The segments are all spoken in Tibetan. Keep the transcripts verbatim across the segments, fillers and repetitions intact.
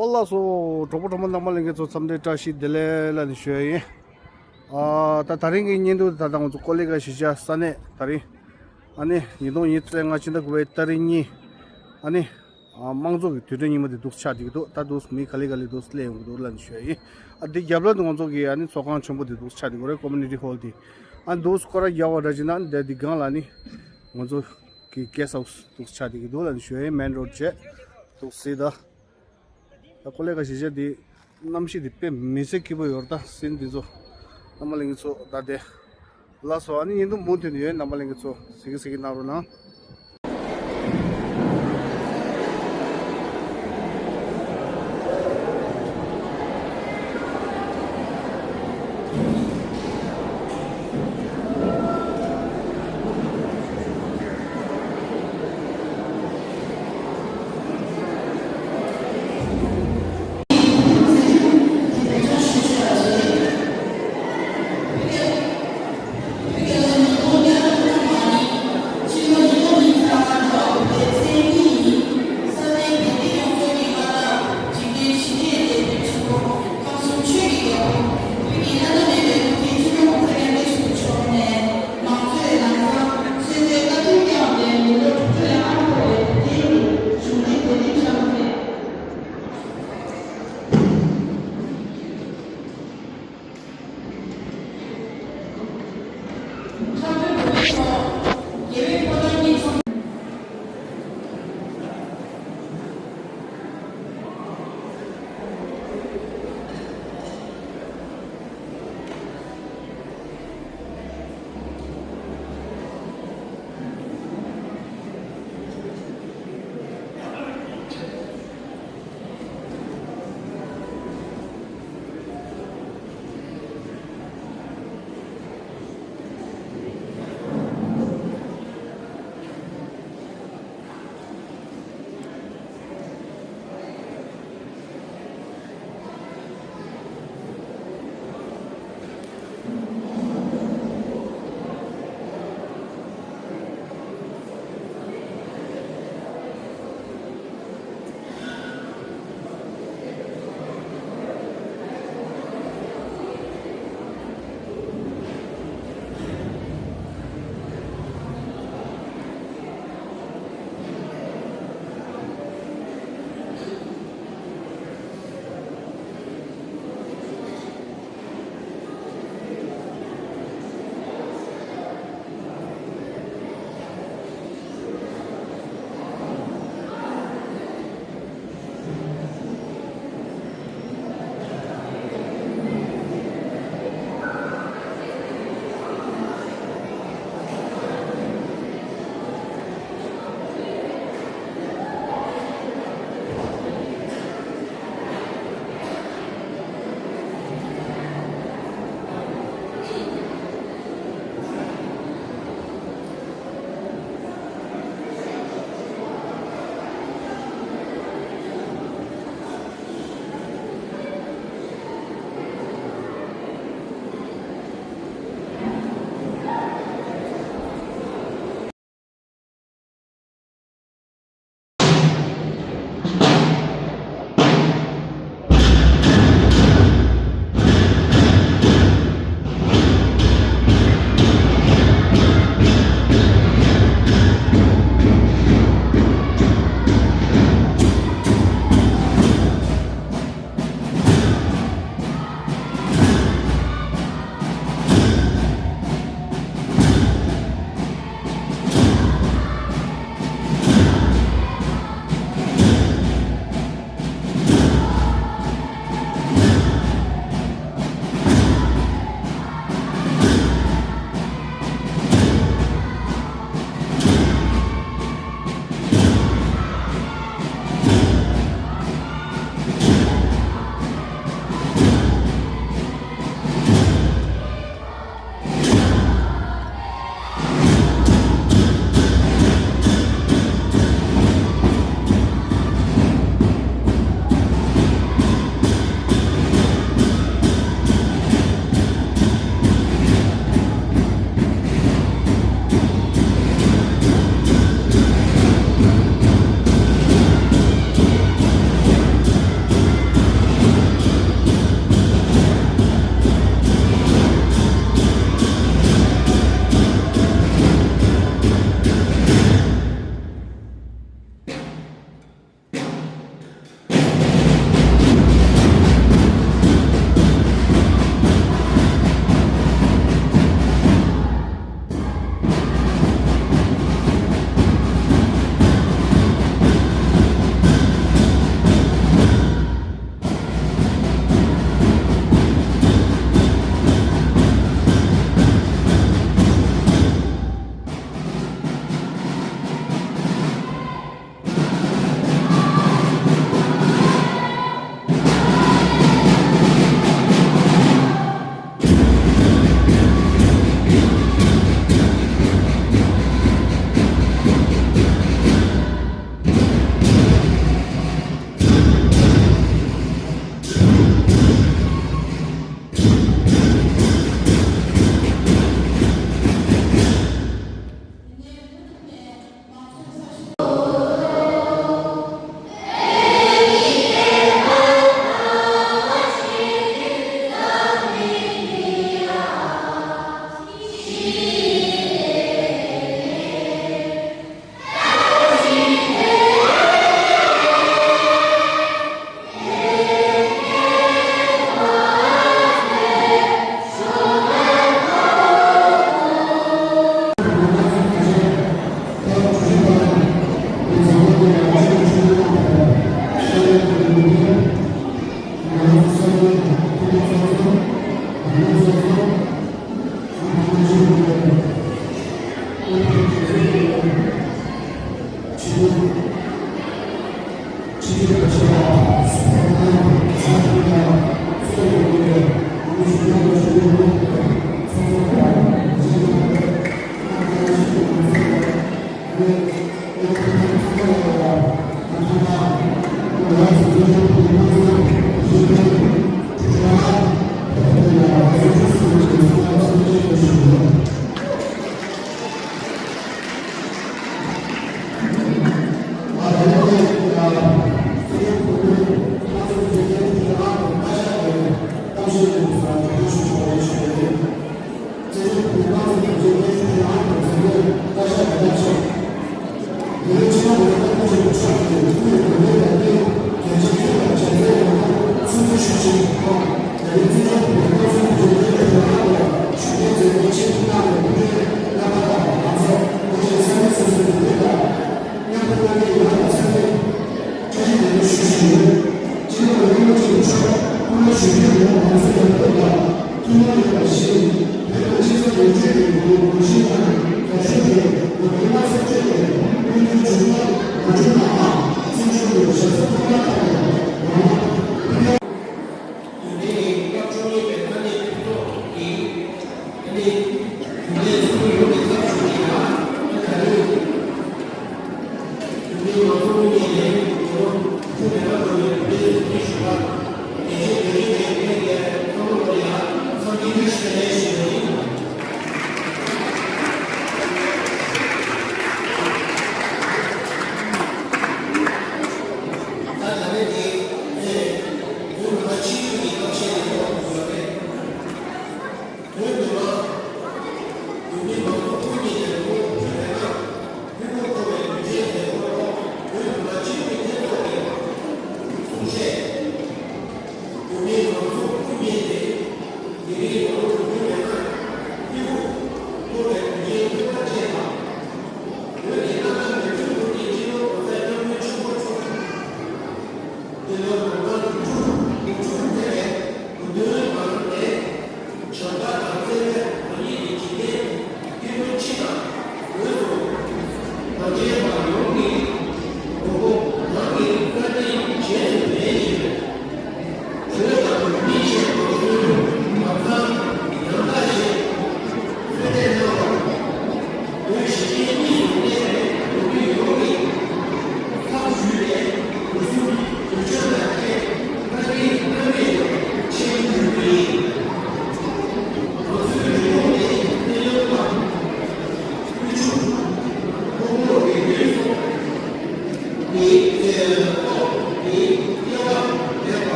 ཨོ་ལགས་སོ། གྲོགས་པོ་གྲོགས་མོ་རྣམ་པ་ལྷན་རྒྱས་ཚོ་འཚམས་འདྲི་བཀྲ་ཤིས་བདེ་ལེགས་ལབ་ནས་ཞུ་ཡ་ཡིན། ཨ་ད་དེ་རིང་གི་བརྙན་ཐུང་འདི་ད་ལྟ་ང་ཚོ་ཀོ་ལི་གྷལ་གཞིས་ཆགས་ས་གནས་དེ་རིང་ཨ་ནི་ཉིས་སྟོང་ཉི་ཤུ་རྩ་ལྔ་ཕྱི་ཟླ་དགུ་པའི་ཏ་རིག་གཉིས་ཨ་ནི་ཨ་དམངས་གཙོ་གི་དུས་དྲན་ཉིན་མོ་འདི་འདུག་ཆགས་བསྡད་ཀྱི་འདུག་ད་འདུག་མི་ག་ལེ་ག་ལེ་འདུག་སླེབས་ཡོང་གི་འདུག་ལབ་ནས་ཞུ་ཡ་ཡིན། ཨ་འདི་རྒྱབ་ལ་འདི་ང་ཚོ་གི་ཨ་ནི་ཚོགས་ཁང་ཆེན་པོ་འདི་འདུག་ཆགས་བསྡད་ཀྱི་རེད། ཀོ་མུ་ནི་ཊི་ཧོལ་འདི་ཨ་འདུག་སྐོར་ར་རྒྱག་པ་འདྲ་བྱས་ན་འདི་འདི་སྒང་ལ་ནི་ང་ཚོ་གི་གྷེ་སི་ཊི་ཧའུ་སི་འདུག་ཆགས་བསྡད་ཀྱི་འདུག་ལབ་ནས་ཞུ་ཡ་ཡིན། མེན་རོ་ཌི་བྱས་འདུག་སེ་ད། ད་ཀོ་ལི་གྷལ་གཞིས་ཆགས་འདི་གནམ་གཤིས་འདི་དཔེ་མི་སྲིད་སྐྱིད་པོ་ཡོད་རེད། ད་སིན་འདི་ཚོ་རྣམ་པ་ལྷན་རྒྱས་ཚོ་ད་དེ་ལགས་སོ། ཨ་ནི་བརྙན་ཐུང་མུ་མཐུད་ནས་ཡོད། རྣམ་པ་ལྷན་རྒྱས་ཚོ་གཟིགས་གཟིགས་གནང་རོགས་གནང་།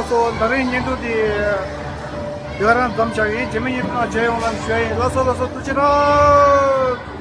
ད་རིང་བརྙན་ཐུང་འདི་དེ་ག་རང་མཚམས་བཞག་ཡིན། རྗེས་མའི་བརྙན་ཐུང་ནང་མཇལ་ཡོང་ལ་ཞུ་ཡ་ཡིན། ལགས་སོ་ལགས་སོ། ཐུགས་རྗེ་གནང་།